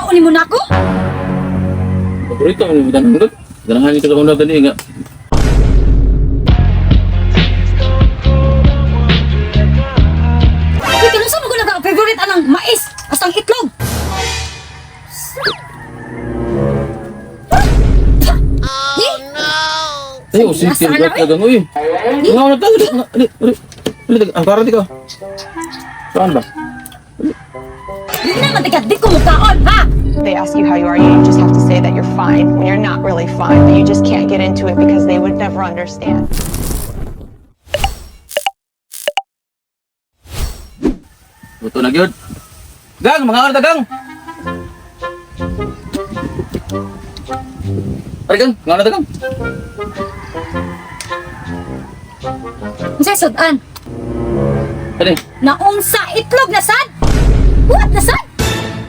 ipakaon nimo nako? Paborito mo tanan gud. Ganahan ko sa una gani nga. Uy, kanunsa mo ko nag favorite anang mais astang itlog? Oh no! Ay, usitin Nasaan na, ka gang uy. Nga na ta. Ali, ali. Ali, ang karon ka. Saan ba? Di na man di ko mukaon, ha? They ask you how you are, you just have to say that you're fine when you're not really fine, but you just can't get into it because they would never understand. Luto na gyud. Gang, mga orda gang. Ari gang, mga orda gang. Unsay sudan? Ani, Naunsa itlog na sad? What na sad?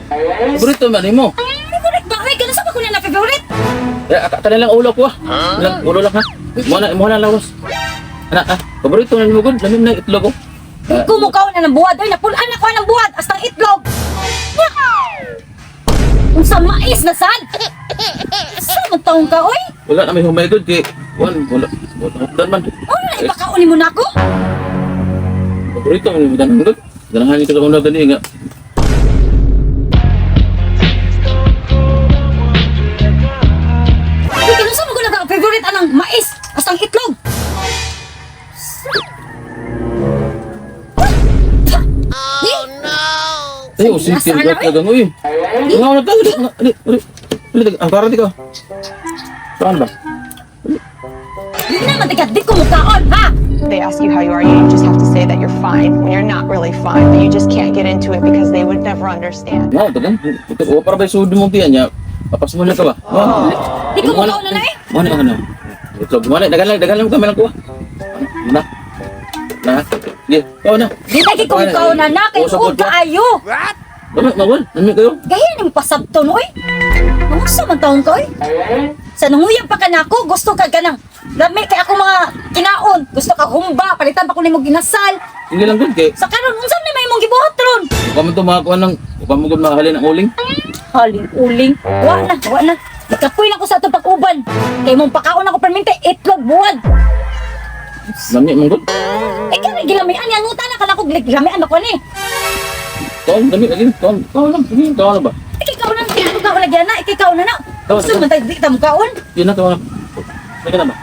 paborito man nimo. Favorite ba? Uy, kanunsa ba ko na favorite? Eh, kanilang ulo ko ah. Lang, ulo lang ha. Mo na lawas. Ana, ah, paborito na nimo gud, lamim na itlog ko. Di ko mukaon na ng buwad. Uy, napulaan na ko ng buwad astang itlog. Nya! Unsa mais na sad? Sa man taong ka, oy? Wala na may humay gud kay wan wala wala hukdan man. Ano na ipakaon nimo nako? Paborito mo tanan gud. Ganahan ko sa una gani nga. Uy, kanunsa mo ko nag favorite anang mais astang itlog? Ay, usitin Nasaan na, ka gang uy. Nga na ta, ali, ali, ali. Ali, ang karon ka. Saan ba? Di na man di ko mukaon, ha? They ask you how you are, you just have to say that you're fine when you're not really fine, but you just can't get into it because they would never understand. Nga, tagang. O para ba sud mo tiyan niya? Papas mo na ka ba? Oh, Di ko mukaon na na eh. Mo na ano. Itlog mo na, dagan lang, dagan lang kami lang kuha. Na. Na. Sige, ikaw na. Di na ko mukaon na na kay Usap ug ko. kaayo. Wala, mawal. Nami kayo. Gaya nimo pasabton oy. Unsa man taong ka oy? Sa nanguyab pa ka nako, gusto ka ganang lami kay ako mga kinaon, gusto ka humba, palitan pa ko nimo ginasal. Hindi lang gud kay. Sa karon unsa man may imong gibuhat ron? Upa man to makakuha ng upa mo gud makahalin ang uling. Haling uling. Wa na, wa na. Nakapoy na ko sa atong pag-uban. Kay mong pakaon ako permente itlog buwag. Lami man gud. Eh kani gilamian yang nguta na kana ko gilamian ako ni. Kaon, lami lagi. Kaon, kaon lang. Sige, kaon na ba? Ikaw na, ikaw na lagi na, ikaw na na. Kaon, Gusto man tayo di ta mukaon. Yun na kaon na. Lagi na ba?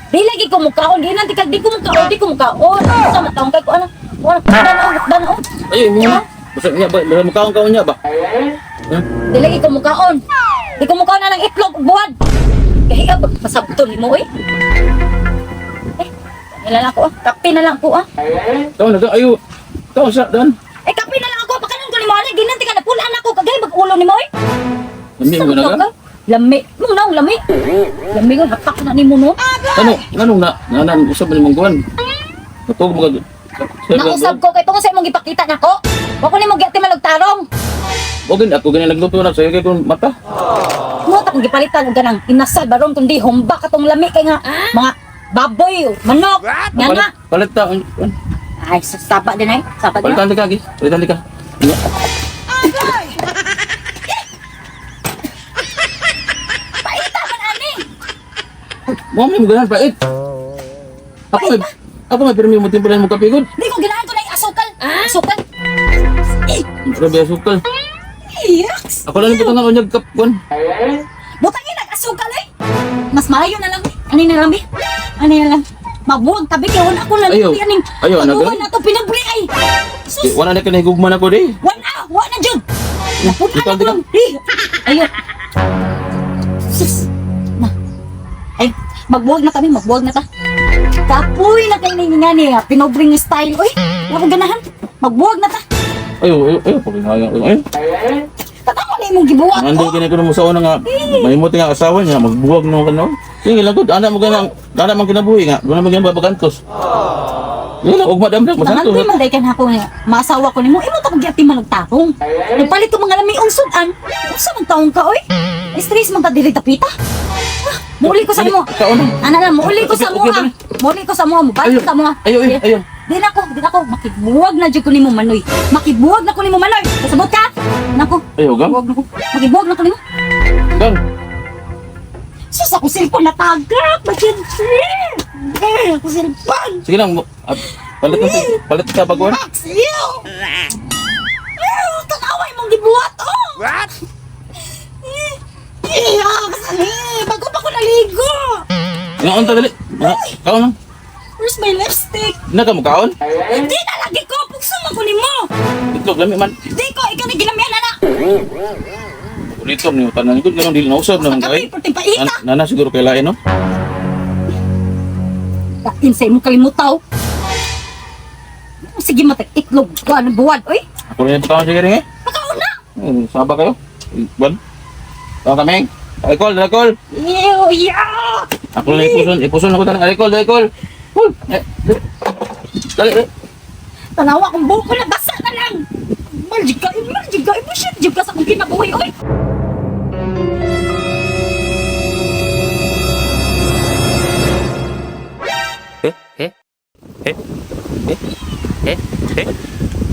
Di lagi ko mukaon, di nanti kag di ko mukaon, di ko mukaon. Sa man taong kay ko ano. Wala, danaw, danaw. Ay, mo na. Basta niya ba, basta mukaon kaon niya ba? Ha? Di lagi ko mukaon. Di ko mukaon na ng itlog ug buwad. Kahiya ba masabton nimo oy. Eh, nila lang ako ah. Kape na lang ko ah. Kaon na ayo. Kaon sa dan. Eh, kape na lang ako. Pakanon ko nimo ani, ginanti ka na pulaan ako kagay mag-ulo nimo oy. Lami mo na ka? Lami. Mo na lami. Lami ko hapak na nimo no. Ano? Anong na? Nanan usab ni mong kuan. Natug mo ka. Nausab ko kay tungod sa imong gipakita nako. Wa ko nimo giati malog tarong. Bogin ako gani nagluto na sayo kay kung mata. Mo ta kung gipalitan og ganang inasal baron kundi humba katong lami kay nga mga baboy, manok, nga nga. Palit ta. Ay, saba din ay. Saba din. Palitan ka gi. Palitan ka. Nya. Paita man ani. Mo mi mo ganan pait. Ako may pirmi mo timplahan mo kape gud. Di ko ganahan ko na asukal. Asukal. Eh, Grabe asukal. Yaks. Ako lang butangan unyag kap kuan. Butangin ang asukal eh. Mas maayo na lang eh. Ani na lang eh. Ani na lang. Mabuwag tabi kay wala ko lang Ayaw. aning. Ayaw, ano Pag-uban na to pinabri ay. Eh, Sus, wala na kanay gugma na ko di. wala, wala jud. Napunan Ikaw, na di ko ka? lang. Eh, Ayaw. Sus. Na. Ay, magbuwag na kami, magbuwag na ta. Kapoy na kay ninyo nga niya, pinobring style. Uy, wala ko ganahan. Magbuwag na ta. Ayo ayo ayo paghinayang ayo. Tatawa na imong gibuwag. Ando Oh. kini ko mo sa una nga mahimot nga asawa niya magbuwag no kano. Sige lang gud ana mo ganang ana man kinabuhi nga wala man ganang babagantos. Yun lang ugma damdag masantos. Nangantoy man day kan ako nga maasawa ko nimo. Imo ta kog giati man og tarong. Nagpalit ko mga lamiong sudan. Unsa man taong ka oy? Stress man ta diri tapita. Ah, Muuli ko sa imo. Kaon na. Ana lang, muuli ko sa Okay, okay, mo. Muuli ko sa mo, mubalik Ayo. sa mo. Ayo ayo ayo. Di na ako. Makibuwag na jud ko nimo, Manoy. Makibuwag na ko nimo, Manoy. Kasabot ka? Nako. Ayaw, gang. Buwag na ko. Makibuwag na ko nimo. Gang. Sus, ako cellphone na tagak. Bakit? Eh, ako cellphone. Sige lang. Palit na palit ka baguan. Max, ew! Ew, tanaway mong gibuhat, oh! What? Eh, kasali! Bago pa ko naligo! Nga unta dali. Nga, kaon lang. Where's my lipstick? Na ka mo kaon? Hindi na lagi ko! Pugso man ko nimo! Itlog lami man. Di ko! Ikaw na ginamihan na na! Ulitom ni tanan ko ganun dili na usab naman Kapi, kay. puting paita! Nana siguro kay lain no. Dain sa imong kalimutaw! Sige matag itlog ko anong buwan, oy! Ako rin yung pagkaon sige rin eh. Pakauna! Eh, saba kayo. Buwan. Tawa kami. Alcohol, alcohol. Ew, yeah! Ako lang ipuson, ipuson ako tanan. Alcohol, alcohol. Hul. Eh, dali. Dali, dali. Tanawa kong buhok ko na basa na lang! Maljig ka, maljig ka, shit, jig ka sa akong kinabuhi, oy!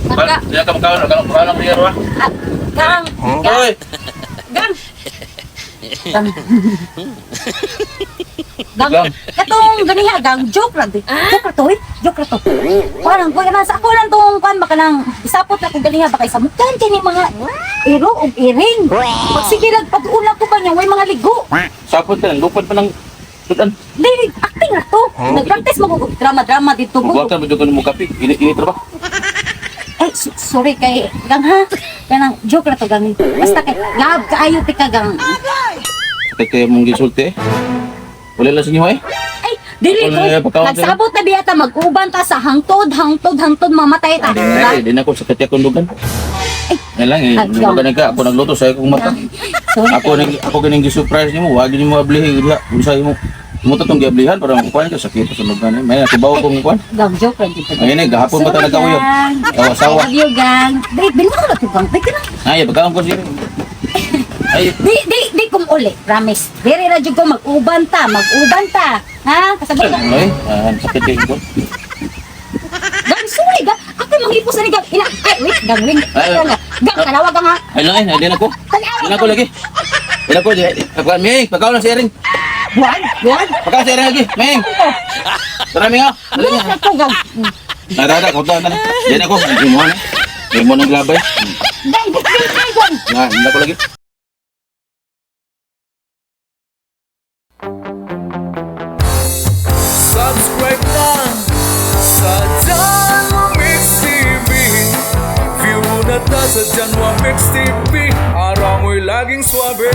Bal, diya ka magkaon, kaon kaon lang diya wa. Ah, gang, gang, Oy. gang. Gang. Gang. Gang. Katong ganiha, gang, joke lang. Di. Joke ra to, oy. Joke ra to. Parang, kuya man, sa ako lang tong kuan baka nang isapot na kong ganiha baka isamukan kini mga iro og iring. Pag sige lang, pag-ulang ko ba niya, way mga ligo. Sapot ka lang, lupad pa ng sudan. Dili, acting ra to. Nag-practice mo ko drama-drama dito. Magwag ka ba mo kape? Init init ra ba? Ay, sorry kay gang ha. Kanang joke ra to gang. Basta kay love kaayo ti ka gang. Sakit kayo mong gisulti eh. Wala lang sa inyo eh. Ay, dili Wala ko. na, pagkaon sila. Nagsabot na biyata mag-uban ta sa hangtod, hangtod, hangtod mamatay ta. Ay, di na ako sakit akong dugan. Ay lang eh, Ah, lumagan na ka. Ako nagluto sa akong mata. Sorry. Ako nag ako ganing gi-surprise nimo, wag nimo ablihi diha. Unsa imo mo to tong giablihan para makuan ka sakit sa lugan. Eh. May nakibaw kong kuan. Gang joke ra jud. Ayun eh, gahapon ba ta nagkauyo? Gang. Awa sawa. I love you, gang. Di, binuha na to gang. Di ka na. Ay, pagkaon ko siya. Ay, Di, di, di kum uli. Promise. Diri ra jud ko mag-uban ta, mag-uban ta. Ha? Kasabot ka. ay, sakit din ko. Gang, sorry gang. Ako manghipos na ni gang. Ina, ay, wait, gang, wait. Ay, Gang, gang, tanawa gang ha. Ay lang ay, di na ko. Di na ko lagi. Di na ko, di. Pagkaon, Ming, pagkaon lang si Ering. Buwan, buwan. Pagkaon si Ering lagi, Ming. Tara, Ming, ah. Dali Buwan nga. na to, gang. Tara, tara, kuta na. Di na ko, di mo na. Di mo nang labay. Gang, di, di, di, gang. Na, di na ko lagi. Subscribe na sa Janwa Mix TV. View na ta sa Janwa Mix TV. Araw mo'y laging swabe.